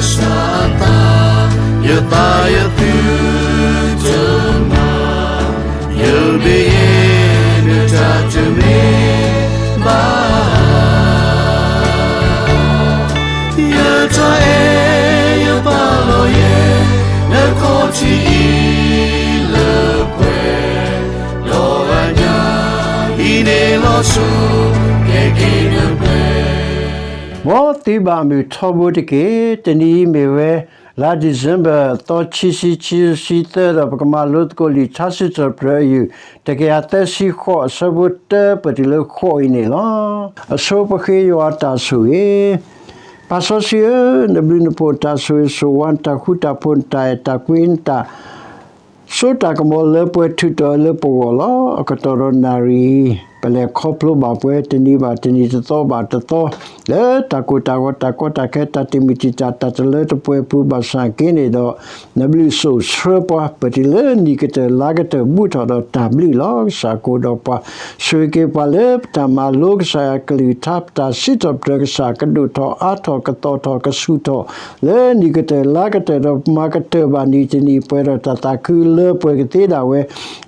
စၢ်အသး, ယသးယသုတမၤ, ယဘ့ယနတၢ်တမ့ၢ်ဘၣ်. ယတၢ်အဲၣ်ယပာ်လီၤယဲ, နခီၣ်ထံးအံၤလၢပှဲၤ, ဒီးအညၣ်အံၤန့ၣ်လီၤဆီ, ကဲက့ၤနပှဲၤ. မ်သုဘၣ်မုာ်ထီဘိတက့ၢ်. တနံၤအံၤမ့ၢ်ဝဲ လါ December သီခံဆံ ခံဆံသၢ ဒီးပကမၤလိသကိးလံာ်ထါစံးထီၣ်ပတြၢၤအယုၢ် တကယၤသၢဆံဃိး အဆၢဖိတၢပၢၢ်တုၤလၢဃိးအံၤန့ၣ်လီၤ. အဆိပဃ့ယွၤအတၢ်ဆိၣ်ဂ့ၤ. ပၢ်စီဆှံဧၢ, နဘျုးနဖှိၣ်တၢ်ဆိၣ်ဂ့ၤဆိၣ်ဝါ နတၢ်ဃူတၢ်ဖိး နတၢ်အဲၣ်တၢ်ကွံ နတၢ် စိတၢ်ကမီၤလၢပှဲၤထုးထီၣ်လၢပဂီၢ်လီၤ. အကတီၢ်ဒီးနၣ်ရံၣ်အံၤ ပလဲၤခီဖျိဘၣ်ပှဲၤ တနံၤဘၣ်တနံၤ တသီဘၣ်တသီ လၢတၢ်ကိၢ်တၢ်ဂီၤ တၢ်ကီတၢ်ခဲ တၢ်တမုာ်တံာ်တာ် တၢ်တလၢတပှဲၤအပူၤဘၣ်ဆၣ်က့န့ၣ်ဒီး နဘျုးစိာ်ဆှၢပှၤ ပတုၤလၢနံၣ်ကတၢၢ်လါကတၢၢ် ဘူးထီၣ်ဒီးတၢ်ဘျုးလီၤ. ကစၢ်ကအိၣ်ဒီးပှၤ ဆိၣ်ဂ့ၤက့ၤပှၤလၢပတၢ်မၤလိကစၢ်ယွၤကလုၢ်ကထါ ပတၢ်စံးထီၣ်ပတြၢၤကစၢ် ကဒိၣ်ထီၣ်အါထီၣ်ကသီၣ်ထီၣ်ကဆူၣ်ထီၣ် လၢနံၣ်ကတၢၢ်လါကတၢၢ်ဒီး ပမၤကတၢၢ်ဘၣ်နံၣ်တနံၣ် ပှဲၤဒီးတၢ်သးခုလၢပှဲၤကသ့ဒၣ်ဝဲ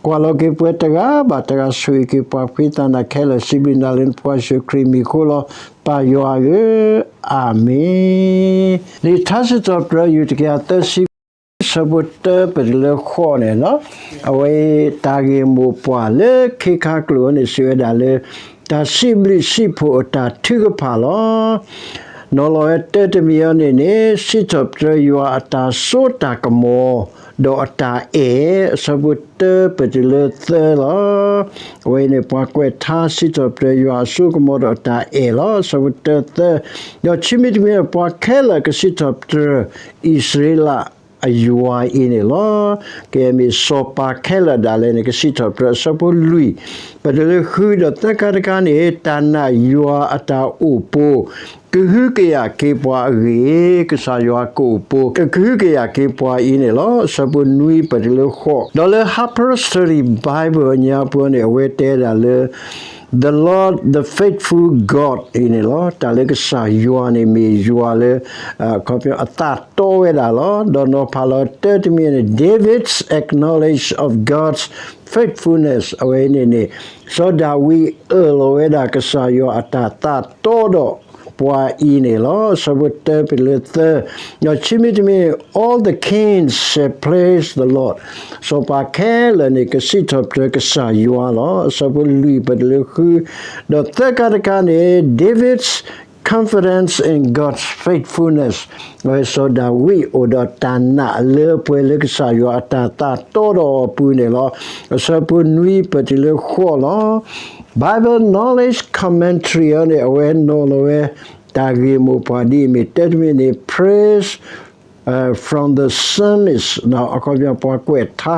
ကွၢ်လီၤက့ၤပှၤတဂၤဘၣ်တဂၤ ဆိၣ်ဂ့ၤက့ၤပှၤ ဖှံသးနာ်ခဲလၢာ် စံးဘျုးနၤလၢနဖိယ့ၣ်ၡူးခရံာ်မံၤအဃိလီၤ. ပၢ်ယွၤဧၢ, အၤမ့ၣ်. လံာ်ထါစံးထီၣ်ပတြၢၤ ယူၢ်တကယၤသၢဆံ ဆၢဖိတၢပၢၢ်တုၤလၢဃိးန့ၣ်လီၤ. အဝဲအံၤတၢ်ဂ့ၢ်မိၢ်ပှၢ်လၢခ့ခါကျိာ်န့ၣ် စံးဝဲဒၣ်လၢ တၢ်စံးဘျုးစံးဖှိၣ်အတၢ်ထုကဖၣ်လီၤ. နီၤလီၤဝဲတၢတမံၤအံၤန့ၣ်န့ၣ် စံးထီၣ်ပတြၢၤယွၤအတၢ်စိတၢ်ကမီၤ ဒီးအတၢ်အဲၣ် အဆၢဖိတၢပၢၢ်တုၤလၢသၢလီၤ. အဝဲအံၤန့ၣ် ပှၤကွဲးထါစံးထီၣ်ပတြၢၤယွၤအစိကမီၤဒီးအတၢ်အဲၣ်လီၤ. အဆၢဖိတၢသၢ, ဒီးခံမံၤတမံၤ ပှၤခဲလၢာ်ကစံးထီၣ်ပတြၢၤ အံၣ်စရ့လးအယွၤအံၤန့ၣ်လီၤ. ကဲမ့ၢ်စီၤပၤခဲလၢာ်ဒၣ်လဲာ်န့ၣ် ကစံးထီၣ်ပတြၢၤ အဆၢဖိလွံၢ် ပတုၤလၢဃု ဒီးသၢခါတခါန့ၣ် တၢ်နာ်ယွၤအတၢ်အိၣ်ပိၤ ကဟုကယာ်က့ၤပှၤအဂ့ၢ်, ကစၢ်ယွၤကအိၣ်ပိၤ ကဟုကယာ်က့ၤပှၤအံၤန့ၣ်လီၤ. အဆၢဖိနွံ ပတုၤလၢဃိး, ဒီးလၢ Harper's Study Bible အညါပူၤန့ၣ် အဝဲတဲဒၣ်လၢ The Lord, the faithful God အံၤန့ၣ်လီၤ. တၢ်လၢကစၢ်ယွၤန့ၣ်မ့ၢ်ယွၤလၢ အခီပညီအသးတီဝဲဒၣ်လီၤ. ဒီးနီၤဖးလီၤတၢတမံၤန့ၣ် David's acknowledge of God's faithfulness အဝဲန့ၣ်န့ၣ် စီၤဒၤဝံးအၢၣ်လီၤဝဲဒၣ်ကစၢ်ယွၤအတၢ်သးတီဒီးပှၤအံၤန့ၣ်လီၤ. အဆၢဖိတၢပတုၤလၢသၢ, ဒီးခံမံၤတမံၤ all the kings shall praise the Lord စီၤပၤခဲလၢာ်န့ၣ် ကစံးထီၣ်ပတြၢၤကစၢ်ယွၤလီၤ. အဆၢဖိလွံၢ် ပတုၤလၢဃု, ဒီးသၢခါတခါန့ၣ် David's confidence in God's faithfulness အဝဲစီၤဒၤဝံးအိၣ်ဒီးတၢ်နာ်လၢပှဲၤလၢကစၢ်ယွၤအတၢ်သးတီဒီးအီၤအပူၤန့ၣ်လီၤ. အဆၢဖိနွံ ပတုၤလၢဃိးလီၤ. Bible Knowledge Commentary အံၤန့ၣ် အဝဲနီၤလီၤဝဲ တၢ်ဂ့ၢ်မိၢ်ပှၢ်ဒ်အံၤမ့ၢ် တၢတမံၤန့ၣ် praise from the psalmist အခီပညီပှၤကွဲးထါ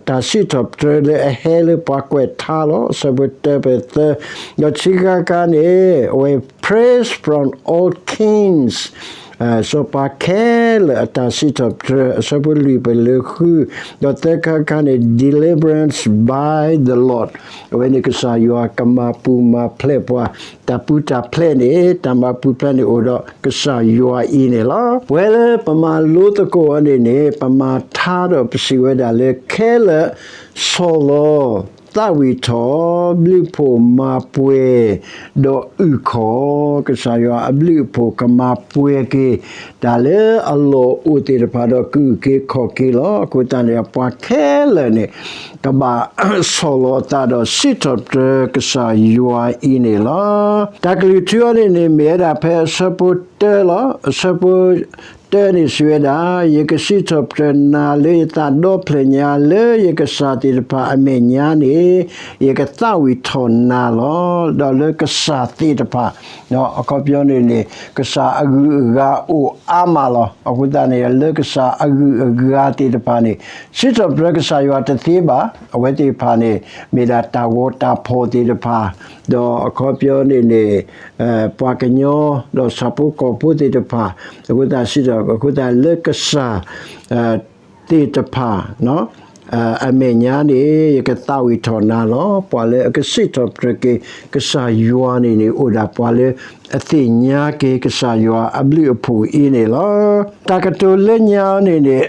တၢ်စံးထီၣ်ပတြၢၤလၢအဟဲလၢပှၤကွဲးထါလီၤ. အဆၢဖိတၢပသၢ, ဒီးခံခါခါန့ၣ် အဝဲ praise from all kings စီၤပၤခဲလၢာ်အတၢ်စံးထီၣ်ပတြၢၤ အဆၢဖိလွံၢ် ပတုၤလၢဃု, ဒီးသၢခါခါန့ၣ် deliverance by the Lord အဝဲန့ၣ်ကစၢ်ယွၤကမၤပူၤမၤဖျဲးပှၤ တၢ်ပူၤတၢ်ဖျဲးန့ၣ် တၢ်မၤပူၤဖျဲးန့ၣ်အိၣ်ဒီးကစၢ်ယွၤအံၤန့ၣ်လီၤ. ပဝဲလၢပမၤလိသကိးအီၤန့ၣ်န့ၣ် ပမၤထါဒီးပစံးဝဲဒၣ်လၢ ခဲလၢာ်ဆီၣ်လီၤ သးဝံၣ်ထီၣ် ဘျုးဖှိၣ်မၤပှဲၤ ဒီးအုၣ်ခီၣ် ကစၢ်ယွၤအဘျုးအဖှိၣ်ကမၤပှဲၤက့ၤ တၢ်လၢအလီၢ်အိၣ်သ့ၣ်တဖၣ်ဒီးကအုၣ်က့ၤခီၣ်က့ၤလီၤ. အဃိသတးန့ၣ် ပှၤခဲလၢာ်န့ၣ် ကဘၣ်ဆီၣ်လီၤအသးဒီးစံးထီၣ်ပတြၢၤကစၢ်ယွၤအံၤန့ၣ်လီၤ. တၢ်ကလုၢ်ထူအီၤန့ၣ်န့ၣ် မ့ၢ်ဝဲဒၣ်ဖဲအဆၢဖိတၢလီၤ. အဆၢဖိတၢန့ၣ်စံးဝဲဒၣ်, ယကစံးထီၣ်ပတြၢၤနၤလၢယသးဒီဖျၢၣ်ညါ လၢယကစၢ်သ့ၣ်တဖၣ်အမဲာ်ညါန့ၣ် ယကသးဝံၣ်ထီၣ်နၤလီၤ. ဒီးလၢကစၢ်သ့ၣ်တဖၣ် အခီပညီန့ၣ်န့ၣ် ကစၢ်အဂုၤအဂၤအိၣ်အါမးလီၤ. အဃိသတးန့ၣ် လၢကစၢ်အဂုၤအဂၤသ့ၣ်တဖၣ်န့ၣ် စံးထီၣ်ပတြၢၤကစၢ်ယွၤတသ့ဘၣ်. အဝဲသ့ၣ်တဖၣ်န့ၣ် မ့ၢ်ဒၣ်တၢ်ဂီၤတၢ်ဖီၣ်သ့ၣ်တဖၣ် ဒီးအခီပညီန့ၣ်န့ၣ် ပှၤကညီ ဒီးဆၣ်ဖိကီၢ်ဖိသ့ၣ်တဖၣ် အဃိသတးစံးထီၣ် အဃိသတးလၢကစၢ် သ့ၣ်တဖၣ် အမဲာ်ညါန့ၣ် ယကသးဝံၣ်ထီၣ်နၤလီၤ. ပှၤလၢအကစံးထီၣ်ပတြၢၤက့ၤကစၢ်ယွၤန့ၣ်န့ၣ် အိၣ်ဒၣ်ပှၤလၢ အသ့ၣ်ညါက့ၤကစၢ်ယွၤအဘျုးအဖှိၣ်အံၤန့ၣ်လီၤ. တၢ်ကတိၤလၢညါအံၤန့ၣ်န့ၣ်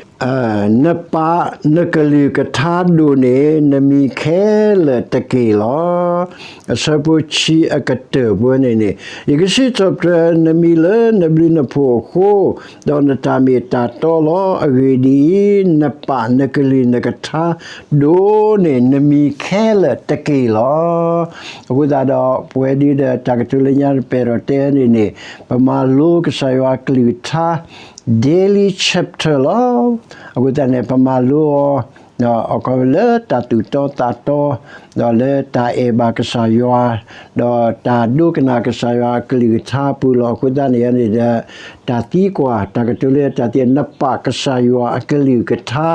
နပာ်နကလုၢ်ကထါဒိၣ်န့ၣ် နမံၤခဲလၢာ်တက့ၢ်လီၤ. အဆၢဖိဆံအကတၢၢ်ပူၤန့ၣ်န့ၣ် ယကစံးထီၣ်ပတြၢၤနမံၤလၢနဘျုးနဖှိၣ်အဃိ ဒီးနတၢ်မ့ၢ်တၢ်တီလီၤ. အဂ့ၢ်ဒ်အံၤ, နပာ်နကလုၢ်နကထါဒိၣ်န့ၣ် နမံၤခဲလၢာ်တက့ၢ်လီၤ. အဃိသတးဒီး ပဝဲဒၣ်ဒီးတၢ်ကတိၤလၢညါတပဲာ်ဒီးတဲန့ၣ်န့ၣ် ပမၤလိကစၢ်ယွၤအကလုၢ်ကထါ daily chapter လီၤ. အဃိသတးန့ၣ် ပမၤလိအီၤ အခီပညီလၢတၢ်သူၣ်တီသးတီ ဒီးလၢတၢ်အဲၣ်ဘၣ်ကစၢ်ယွၤ ဒီးတၢ်ဒိကနၣ်ကစၢ်ယွၤအကလုၢ်ကထါအပူၤလီၤ. အဃိသတးန့ၣ်န့ၣ်ဒီး တၢ်သံကွၢ် တၢ်ကတိၤလၢတၢ်သံ နပာ်ကစၢ်ယွၤအကလုၢ်ကထါ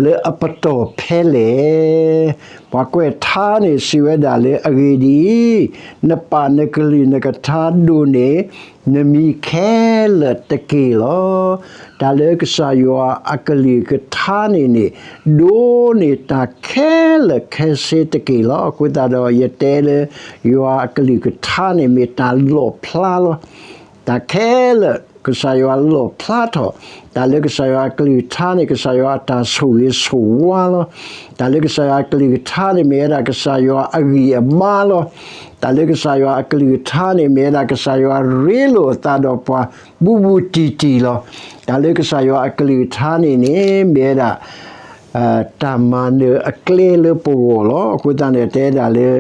လၢအပတီၢ်ဖဲလဲၣ်. ပှၤကွဲးထါန့ၣ်စံးဝဲဒၣ်လၢ အဂ့ၢ်ဒ်အံၤ, နပာ်နကလုၢ်နကထါဒိၣ်န့ၣ် နမံၤခဲလၢာ်တက့ၢ်လီၤ. တၢ်လၢကစၢ်ယွၤအကလုၢ်ကထါန့ၣ်န့ၣ် ဒိၣ်န့ၢ်တၢ်ခဲလၢာ်ခဲဆ့တက့ၢ်လီၤ. အဃိသတးဒီး ယတဲလၢ ယွၤအကလုၢ်ကထါန့ၣ် မ့ၢ်တၢ်လီၣ်ဖျါလီၤ. တၢ်ခဲလၢာ် ကစၢ်ယွၤလီၣ်ဖျါထီၣ်, တၢ်လၢကစၢ်ယွၤအကလုၢ်ကထါန့ၣ် ကစၢ်ယွၤအတၢ်ဆိၣ်ဂ့ၤဆိၣ်ဝါလီၤ. တၢ်လၢကစၢ်ယွၤအကလုၢ်ကထါန့ၣ် မ့ၢ်ဝဲဒၣ်ကစၢ်ယွၤအဂံၢ်အဘါလီၤ. တၢ်လၢကစၢ်ယွၤအကလုၢ်ကထါန့ၣ် မ့ၢ်ဝဲဒၣ်ကစၢ်ယွၤရ့လိာ်အသးဒီးပှၤဘူးဘူးတံၢ်တံၢ်လီၤ. တၢ်လၢကစၢ်ယွၤအကလုၢ်ကထါန့ၣ်န့ၣ် မ့ၢ်ဝဲဒၣ် တၢ်မၤနၢၤအကျဲလၢပဂီၢ်လီၤ. အဃိသတးန့ၣ် တဲဒၣ်လၢ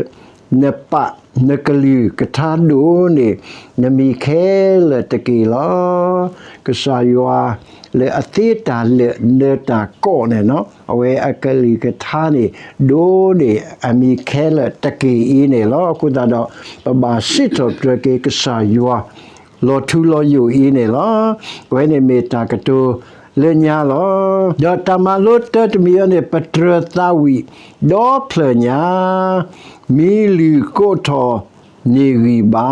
နပာ်နကလုၢ်ကထါဒိၣ်န့ၣ် နမံၤခဲလၢာ်တက့ၢ်လီၤ. ကစၢ်ယွၤလၢအသ့တၢ်လၢာ်နၢၤတၢ်ကီးန့ၣ်, အဝဲအကလုၢ်ကထါန့ၣ် ဒိၣ်န့ၢ်အမံၤခဲလၢာ်တက့ၢ်အံၤန့ၣ်လီၤ. အဃိသတးဒီး ပဘၣ်စံးထီၣ်ပတြၢၤက့ၤကစၢ်ယွၤ လီၤထူလီၤယိာ်အံၤန့ၣ်လီၤ. အဝဲန့ၣ်မ့ၢ်တၢ်ကတိၤလၢညါလီၤ. ဒီးတၢ်မၤလိတၢတမံၤအံၤန့ၣ် ပတြၢၤသးဝံၣ် ဒီဖျၢၣ်ညါ မံၤလုၢ်ကိးထီၣ်န့ၢ်ဂံၢ်ဘါ,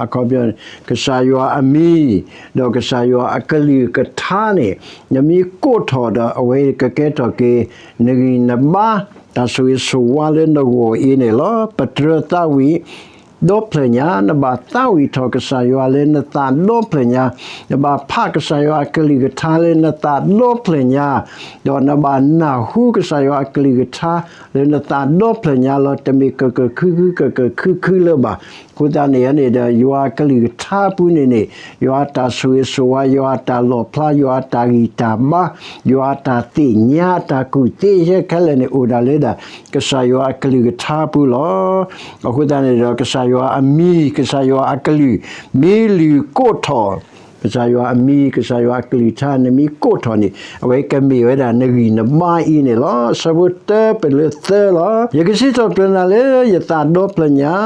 အခီပညီ ကစၢ်ယွၤအမံၤ ဒီးကစၢ်ယွၤအကလုၢ်ကထါန့ၣ် နမံၤကိးထီၣ်ဒီး အဝဲကကဲထီၣ်က့ၤ နဂံၢ်နဘါ တၢ်ဆိၣ်ဂ့ၤဆိၣ်ဝါလၢနဂီၢ်အံၤန့ၣ်လီၤ. ပတြၢၤသးဝံၣ် ဒီဖျၢၣ်ညါ နဘၣ်သးဝံၣ်ထီၣ်ကစၢ်ယွၤလၢနသးဒီဖျၢၣ်ညါ, နဘၣ်ဖးကစၢ်ယွၤအကလုၢ်ကထါလၢနသးဒီဖျၢၣ်ညါ, ဒီးနဘၣ်နၢ်ဟူကစၢ်ယွၤအကလုၢ်ကထါလၢနသးဒီဖျၢၣ်ညါလီၤ. တမ့ၢ်ကကခုခုကကခုခုလၢၤဘၣ်. အဃိသတးန့ၣ်န့ၣ်ဒီး ယွၤအကလုၢ်ကထါအပူၤန့ၣ်န့ၣ် ယွၤအတၢ်ဆိၣ်ဂ့ၤဆိၣ်ဝါ, ယွၤအတၢ်လီၣ်ဖျါ, ယွၤအတၢ်ဂံၢ်တၢ်ဘါ, ယွၤအတၢ်သ့ၣ်ညါအတၢ်ကူၣ်သ့ခဲလၢာ်န့ၣ် အိၣ်ဒၣ်လၢဒၣ် ကစၢ်ယွၤအကလုၢ်ကထါအပူၤလီၤ. အဃိသတးန့ၣ်ဒီး ကစၢ်ယွၤအမံၤ, ကစၢ်ယွၤအကလုၢ်, မံၤလုၢ်ကိးထီၣ်, ကစၢ်ယွၤအမံၤ, ကစၢ်ယွၤအကလုၢ်ကထါ နမံၤကိးထီၣ်န့ၣ် အဝဲကမ့ၢ်ဝဲဒၣ်နဂံၢ်နဘါအံၤန့ၣ်လီၤ. အဆၢဖိတၢပလၢသၢလီၤ. ယကစံးထီၣ်ပတြၢၤနၤလၢယသးဒီဖျၢၣ်ညါ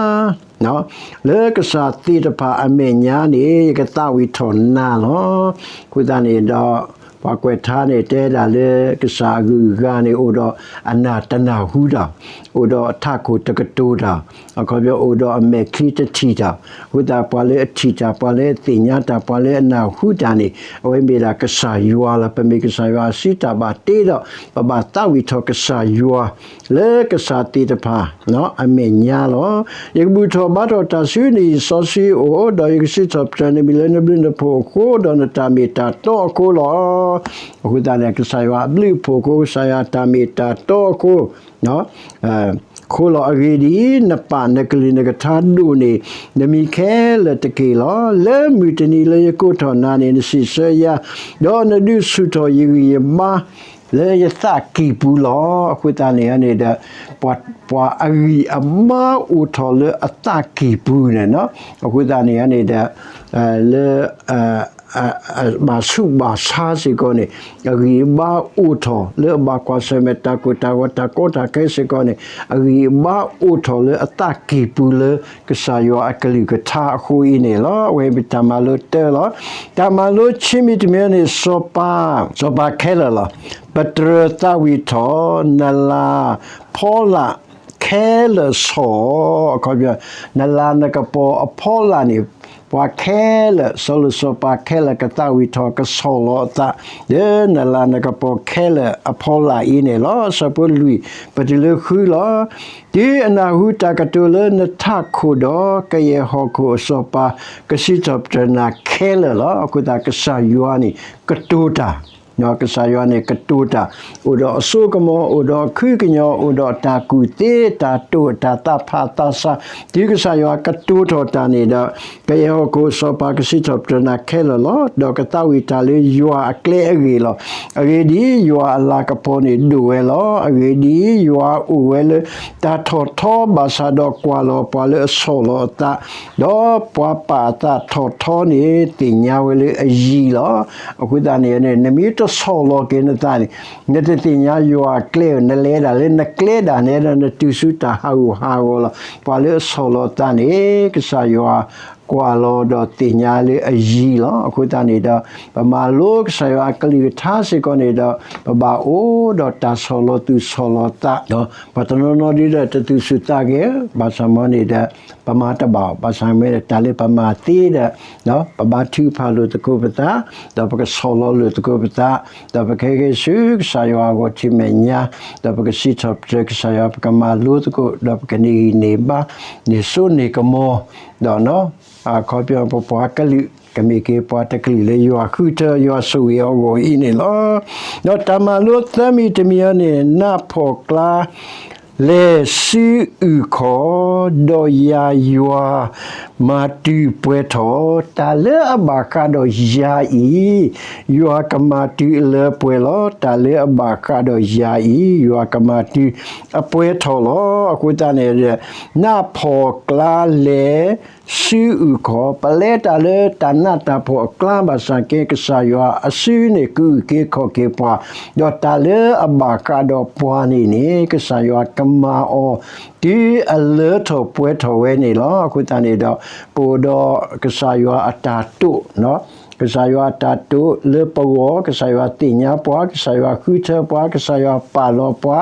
လၢကစၢ်သ့ၣ်တဖၣ်အမဲာ်ညါန့ၣ် ယကသးဝံၣ်ထီၣ်နၤလီၤ. အဃိသတးန့ၣ်ဒီး ပှၤကွဲးထါန့ၣ် တဲဒၣ်လၢကစၢ်အဂုၤအဂၤန့ၣ် အိၣ်ဒီးအနၢ်တနၢ်ဟူတၢ်, အိၣ်ဒီးအထးခိၣ်တကတိၤတၢ်, အခီပညီအိၣ်ဒီးအမဲာ်ချံတထံၣ်တၢ်, အဃိသတးပှၤလၢအထံၣ်တၢ်, ပှၤလၢအသ့ၣ်ညါတၢ်, ပှၤလၢအနၢ်ဟူတၢ်န့ၣ် အဝဲမ့ၢ်ဒၣ်ကစၢ်ယွၤလီၤ. ပမ့ၢ်ကစၢ်ယွၤအစုတၢ်ဘၣ်တ့ဒီး ပဘၣ်သးဝံၣ်ထီၣ်ကစၢ်ယွၤ လၢကစၢ်သ့ၣ်တဖၣ် အမဲာ်ညါလီၤ. ယကဘူၣ်ထီၣ်ဘါထီၣ်တၢ်ဆူနဟံၣ်စီဆှံအအိၣ်, ဒီးယကစံးထီၣ်ပတြၢၤနမံၤလၢနဘျုးနဖှိၣ်အဃိ, ဒီးနတၢ်မ့ၢ်တၢ်တီအဃိလီၤ. အဃိသတးန့ၣ် ကစၢ်ယွၤအဘျုးအဖှိၣ်အဃိ, ကစၢ်ယွၤအတၢ်မ့ၢ်တၢ်တီအဃိ အဃိလီၤ. အဂ့ၢ်ဒ်အံၤ, နပာ်နကလုၢ်နကထါဒိၣ်န့ၣ် နမံၤခဲလၢာ်တက့ၢ်လီၤ. လၢမုၢ်တနံၤလၢယကိးထီၣ်နၤန့ၣ် နစံးဆၢယၤ, ဒီးနဒုးဆူၣ်ထီၣ်ယဂံၢ်ယဘါ လၢယသးကံၢ်ပူၤလီၤ. အဃိသတးန့ၣ်န့ၣ်ဒီး ပှၤအဂံၢ်အဘါအိၣ်ထီၣ်လၢအသးကံၢ်ပူၤန့ၣ်, အဃိသတးန့ၣ်န့ၣ်ဒီး လၢ ဘၣ်ဆူးဘၣ်ဆါစ့ၢ်ကီးန့ၣ် အဂံၢ်အဘါအိၣ်ထီၣ်လၢအဘၣ်ကွၢ်ဆၢၣ်မဲာ်တၢ်ကိၢ်တၢ်ဂီၤတၢ်ကီတၢ်ခဲစ့ၢ်ကီးန့ၣ် အဂံၢ်အဘါအိၣ်ထီၣ်လၢအသးကံၢ်ပူၤလၢကစၢ်ယွၤအကလုၢ်ကထါအဃိအံၤန့ၣ်လီၤ. အဝဲမ့ၢ်တၢ်မၤလိတၢလီၤ. တၢ်မၤလိဆံးမံၤတမံၤန့ၣ် စီၤပၤ, စီၤပၤခဲလၢာ်လီၤ. ပတြၢၤသးဝံၣ်ထီၣ် နလၤ ဖီလာ်ခဲလၢာ်ဆီၣ်, အခီပညီ နလၤနကပီၤအဖီလာ်န့ၣ် ပှၤခဲလၢာ် စီၤလိၤစီၤပၤခဲလၢာ်ကသးဝံၣ်ထီၣ်ကဆီၣ်လီၤအသး လၢနလၤနကပီၤခဲလၢာ်အဖီလာ်အံၤန့ၣ်လီၤ. အဆၢဖိလွံၢ် ပတုၤလၢဃုလီၤ. တုၤအနၢ်ဟူတၢ်ကတိၤလၢနထးခိၣ်ဒီး ကယဲၢ်ဟီၣ်ခိၣ်အစီၤပၤ ကစံးထီၣ်ပတြၢၤနၤခဲလၢာ်လီၤ. အဃိသတးကစၢ်ယွၤန့ၣ် ကတိၤတၢ် ကစၢ်ယွၤန့ၣ်ကတိၤတၢ်, အိၣ်ဒီးအစိကမီၤ, အိၣ်ဒီးအခုကညီၤ, အိၣ်ဒီးတၢ်ကူၣ်သ့, တၢ်တိာ်, တၢ်သးဖးသးဆါ, တုၤကစၢ်ယွၤကတိၤထီၣ်တၢ်န့ၣ်ဒီး, ကယဲၢ်ဟီၣ်ခိၣ်စီၤပၤကစံးထီၣ်ပတြၢၤနၤခဲလၢာ်လီၤ. ဒီးကသးဝံၣ်တၢ်လၢယွၤအကျဲအဂ့ၢ်လီၤ. အဂ့ၢ်ဒ်အံၤ, ယွၤအလၤကပီၤန့ၣ်ဒိၣ်ဝဲလီၤ. အဂ့ၢ်ဒ်အံၤ, ယွၤအိၣ်ဝဲလၢတၢ်ထီၣ်ထီဘၣ်ဆၣ်ဒီးကွၢ်လီၤပှၤလၢအဆီၣ်လီၤအသး ဒီးပှၤပာ်အသးထီၣ်ထီန့ၣ် သ့ၣ်ညါဝဲလၢအယံၤလီၤ. အဃိသတးန့ၣ် နမ့ၢ်တဆီၣ်လီၤက့ၤနသးန့ၣ် နတသ့ၣ်ညါယွၤအကျဲဧိၤ, နလဲၤဒၣ်လၢနကျဲဒၣ်နဲဒီး နတုၤဆူတၢ်ဟးဂူာ်ဟးဂီၤလီၤ. ပှၤလၢအဆီၣ်လီၤသးန့ၣ် ကစၢ်ယွၤကွၢ်လီၤဒီးသ့ၣ်ညါလၢအယံၤလီၤ. အဃိသတးန့ၣ်ဒီး ပမၤလိကစၢ်ယွၤအကလုၢ်ကထါစ့ၢ်ကီးန့ၣ်ဒီး ပဘၣ်အိၣ်ဒီးတၢ်ဆီၣ်လီၤသူၣ်ဆီၣ်လီၤသးဒီး ပှၤတနီၤနီၤဒ်ဒီးတသူၣ်ဆူၣ်သးဂဲၤ ဘၣ်ဆၣ်မ့ၢ်န့ၣ်ဒီး ပမၤတဘၣ်, ဘၣ်ဆၣ်မ့ၢ်န့ၣ် တၢ်လၢပမၤသ့ဒီး ပဘါထုကဖၣ်လိာ်သကိးပသး, ဒီးပကဆီၣ်လီၤလိာ်သကိးပသး, ဒီးပကဟဲက့ၤဆူကစၢ်ယွၤအဂီၢ်ထံးမဲာ်ညါ, ဒီးပကစံးထီၣ်ပတြၢၤကစၢ်ယွၤ, ပကမၤလိသကိး, ဒီးပကန့ၢ်ဂံၢ်န့ၢ်ဘါ, န့ၢ်စိန့ၢ်ကမီၤ, ဒီး အခီပညီပပှၤကလုာ် ကမ့ၢ်က့ၤပှၤတကလုာ်လၢယွၤဃုထၢယွၤဆိၣ်ဂ့ၤအဂီၢ်အံၤန့ၣ်လီၤ. ဒီးတၢ်မၤလိသၢမံၤတမံၤအံၤန့ၣ် နးဖှီၣ်ကျါ လဲၤဆူအုၣ်ခီၣ်, ဒီးယၤယွၤ မၤတုၤပှဲၤထီၣ်, တၢ်လၢအဘၣ်ဃးဒီးယၤအံၤ, ယွၤကမၤတုၤအလၢပှဲၤလီၤ. တၢ်လၢအဘၣ်ဃးဒီးယၤအံၤ, ယွၤကမၤတုၤအပှဲၤထီၣ်လီၤ. အဃိသတးန့ၣ် နးဖှီၣ်ကျါလဲၤ ဆူအုၣ်ခီၣ်, ပလဲၤတၢ်လၢတၢ်နးတၢ်ဖှီၣ်အကျါဘၣ်ဆၣ်က့ ကစၢ်ယွၤအစုန့ၣ် ကအုၣ်က့ၤခီၣ်က့ၤပှၤ, ဒီးတၢ်လၢအဘၣ်ဃးဒီးပှၤန့ၣ်န့ၣ် ကစၢ်ယွၤကမၤအီၤ တုၤအလၢထီၣ်ပှဲၤထီၣ်ဝဲန့ၣ်လီၤ. အဃိသတးန့ၣ်ဒီး ပအိၣ်ဒီးကစၢ်ယွၤအတၢ်တိာ် ကစၢ်ယွၤအတၢ်တိာ်လၢပဂီၢ်, ကစၢ်ယွၤသ့ၣ်ညါပှၤ, ကစၢ်ယွၤဃုထၢပှၤ, ကစၢ်ယွၤပာ်လီၤပှၤ,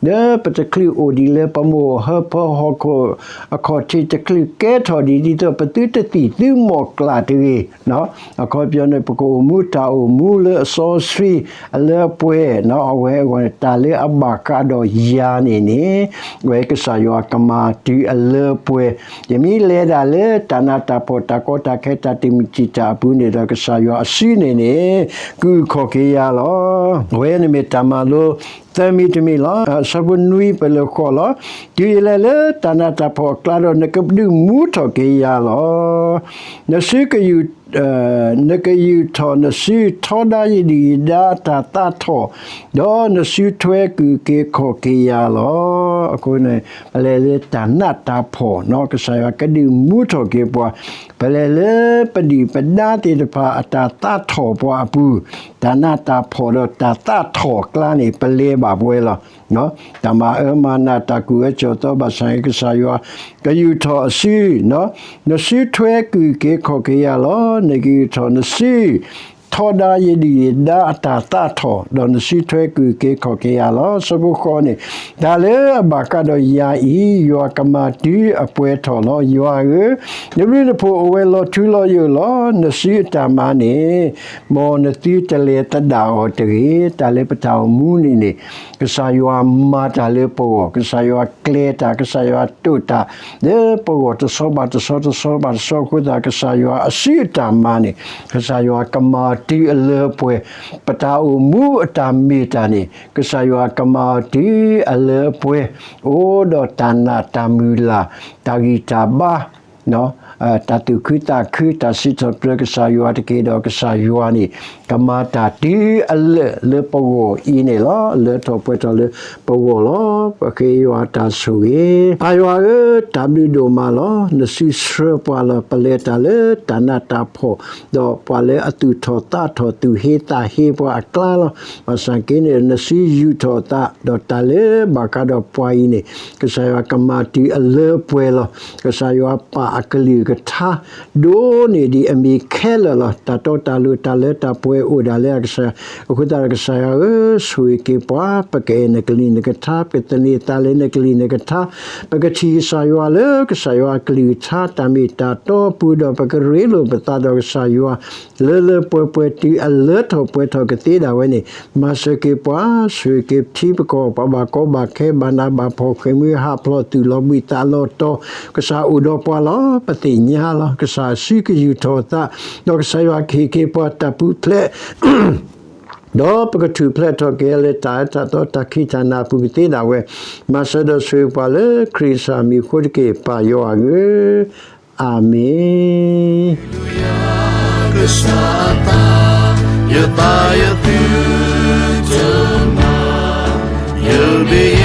လၢပတချုးအိၣ်ဒံးလၢပမိၢ်အဟၢဖၢဟီၣ်ခိၣ်အခီၣ်ထံး တချုးကဲထီၣ်ဒံး ဒ်သိးပသုတသံၣ်သုမီၢ်ကျၢ်တဂ့ၤ, အခီပညီန့ၣ် ပကအိၣ်မူတၢ်အိၣ်မူလၢအစီဆှံ အလၢအပှဲၤ, အဝဲအဂီၢ်န့ၣ် တၢ်လၢအဘၣ်ဃးဒီးယၤန့ၣ်န့ၣ် အဝဲကစၢ်ယွၤကမၤတုၤအလၢအပှဲၤ, ယမ့ၢ်လဲၤဒၣ်လၢတၢ်နးတၢ်ဖှီၣ် တၢ်ကီတၢ်ခဲ တၢ်တမုာ်တံာ်တာ်အပူၤန့ၣ်ဒီး ကစၢ်ယွၤအစုန့ၣ်န့ၣ် ကအုၣ်ခီၣ်က့ၤယၤလီၤ. အဝဲန့ၣ်မ့ၢ်တၢ်မၤလိသၢမံၤတမံၤလီၤ. အဆၢဖိနွံပလၢာ်ဃီလီၤ. တုၤယလဲၤလၢတၢ်နးတၢ်ဖှီၣ်အကျါဒီး နကဒုးမူထီၣ်က့ၤယၤလီၤ. နစုကယူာ် နကယူာ်ထီၣ်နစုထီဒါယဒုၣ်ယဒါအတၢ်သးထီၣ်, ဒီးနစုထွဲကုၢ်က့ၤခီၣ်က့ၤယၤလီၤ. အဃိန့ၣ် ပလဲၤလၢတၢ်နးတၢ်ဖှီၣ် ကစၢ်ယွၤကဒုးမူထီၣ်က့ၤပှၤ, ပလဲၤလၢပဒုၣ်ပဒါသ့ၣ်တဖၣ်အတၢ်သးထီၣ်ပှၤအပူၤ, တၢ်နးတၢ်ဖှီၣ်ဒီးတၢ်သးထီၣ်အကျါန့ၣ် ပလဲၤဘၣ်ပဝဲလီၤ. တၢ်မၤအၢမၤနး တၢ်ကူၣ်အၢကၠီၤသီဘၣ်ဆၣ် ကစၢ်ယွၤကယူာ်ထီၣ်အစု, နစုထွဲကုၢ်က့ၤခီၣ်က့ၤယၤလီၤ. နကယူာ်ထီၣ်နစု ထီဒါယဒုၣ်ယဒါအတၢ်သးထီၣ်, ဒီးနစုထွဲကုၢ်က့ၤခီၣ်က့ၤယၤလီၤ. အဆၢဖိဃိးန့ၣ် တၢ်လၢအဘၣ်ဃးဒီးယၤအံၤ ယွၤကမၤတုၤအပှဲၤထီၣ်လီၤ. ယွၤဧၢ, နဘျုးနဖှိၣ်အိၣ်ဝဲလီၤထူလီၤယိာ်လီၤ. နစုအတၢ်မၤန့ၣ် မ်နသုတလဲၤသဒၣ်အီၤတဂ့ၤ. တၢ်လၢပတၢ်အိၣ်မူန့ၣ်န့ၣ် ကစၢ်ယွၤမၤတၢ်လၢပဂီၢ်, ကစၢ်ယွၤကျဲၤတၢ်, ကစၢ်ယွၤတိာ်တၢ် လၢပဂီၢ်တဆီဘၣ်တဆီ တဆီဘၣ်တဆီအဃိသတး ကစၢ်ယွၤအစုအတၢ်မၤန့ၣ် ကစၢ်ယွၤကမၤအီၤတုၤအလၢအပှဲၤ, ပတၢ်အိၣ်မူအတၢ်မ့ၢ်တၢ်န့ၣ် ကစၢ်ယွၤကမၤအီၤတုၤအလၢအပှဲၤ, အိၣ်ဒီးတၢ်နာ်တၢ်မုၢ်လၢ်, တၢ်ဂံၢ်တၢ်ဘါ တၢ်သူၣ်ခုသးခု, တၢ်စံးထီၣ်ပတြၢၤကစၢ်ယွၤတက့ၢ်ဒီး ကစၢ်ယွၤန့ၣ် ကမၤတၢ်တုၤအလၢာ်လၢပဂီၢ်အံၤန့ၣ်လီၤ. လၢထီၣ်ပှဲၤထီၣ်လၢပဂီၢ်လီၤ. ပဃ့ယွၤတၢ်ဆိၣ်ဂ့ၤ. ပၢ်ယွၤဧၢ, တၢ်ဘျုးဒိၣ်မးလီၤ. နစုဆှၢပှၤလီၤ. ပလဲၤတၢ်လၢတၢ်နးတၢ်ဖှီၣ်, ဒီးပှၤလၢအသူၣ်ထီၣ်သးထီၣ် သူၣ်ဟ့သးဟ့ပှၤအကျါလီၤ. ဘၣ်ဆၣ်က့န့ၣ် နစုယူာ်ထီၣ်အသး, ဒီးတၢ်လၢဘၣ်ဃးဒီးပှၤအံၤန့ၣ် ကစၢ်ယွၤကမၤတုၤအလၢအပှဲၤလီၤ. ကစၢ်ယွၤပာ်အကလုၢ် ကထါ ဒိၣ်န့ၢ်ဒံးအမံၤခဲလၢာ်လီၤ. တၢ်တီတၢ်လိၤ တၢ်လၢတၢ်ပှဲၤအိၣ်ဒၣ်လၢအကစၢ်, အဃိသတးဒီးကစၢ်ယွၤဧၢ, ဆိၣ်ဂ့ၤက့ၤပှၤ, ပကအဲၣ်နကလုၢ်နကထါ, ပကသန့ၤသးလၢနကလုၢ်နကထါ, ပကထံၣ်ကစၢ်ယွၤလၢကစၢ်ယွၤအကလုၢ်ကထါ တၢ်မ့ၢ်တၢ်တီအပူၤဒီး ပကရ့လိာ်ပသးဒီးကစၢ်ယွၤ လၢလၢပှဲၤပှဲၤ တုၤအလၢထီၣ်ပှဲၤထီၣ်ကသ့ဒၣ်ဝဲန့ၣ်, မၤစၢၤက့ၤပှၤ, ဆိၣ်ဂ့ၤက့ၤပထံပကီၢ်, ပှၤဘၣ်ကီဘၣ်ခဲ ဘၣ်နးဘၣ်ဖှီၣ် ဃ့ၢ်မှံဟးဖျိး သုးလီၤဘှံးသးလီၤတီၤ, ကစၢ်အိၣ်ဒီးပှၤလီၤ. ပသ့ၣ်ညါလီၤ ကစၢ်စုကယူၢ်ထီၣ်သး, ဒီးကစၢ်ယွၤကဟ့ၣ်က့ၤပှၤတၢ်ပူၤဖျဲး ဒီးပကထူၣ်ဖျဲးထီၣ်က့ၤလၢတၢ်အၢတၢ်သီ တၢ်ခံးတၢ်နၤအပူၤကသ့ဒၣ်ဝဲ, မၤစၢၤဒီးဆိၣ်ဂ့ၤပှၤလၢခရံာ်ကစၢ်မံၤအဃိတက့ၢ် ပၢ်ယွၤဧၢ, အၤမ့ၣ်. ကစၢ်အသး, ယသးယသုတမၤ, ယမ့ၢ်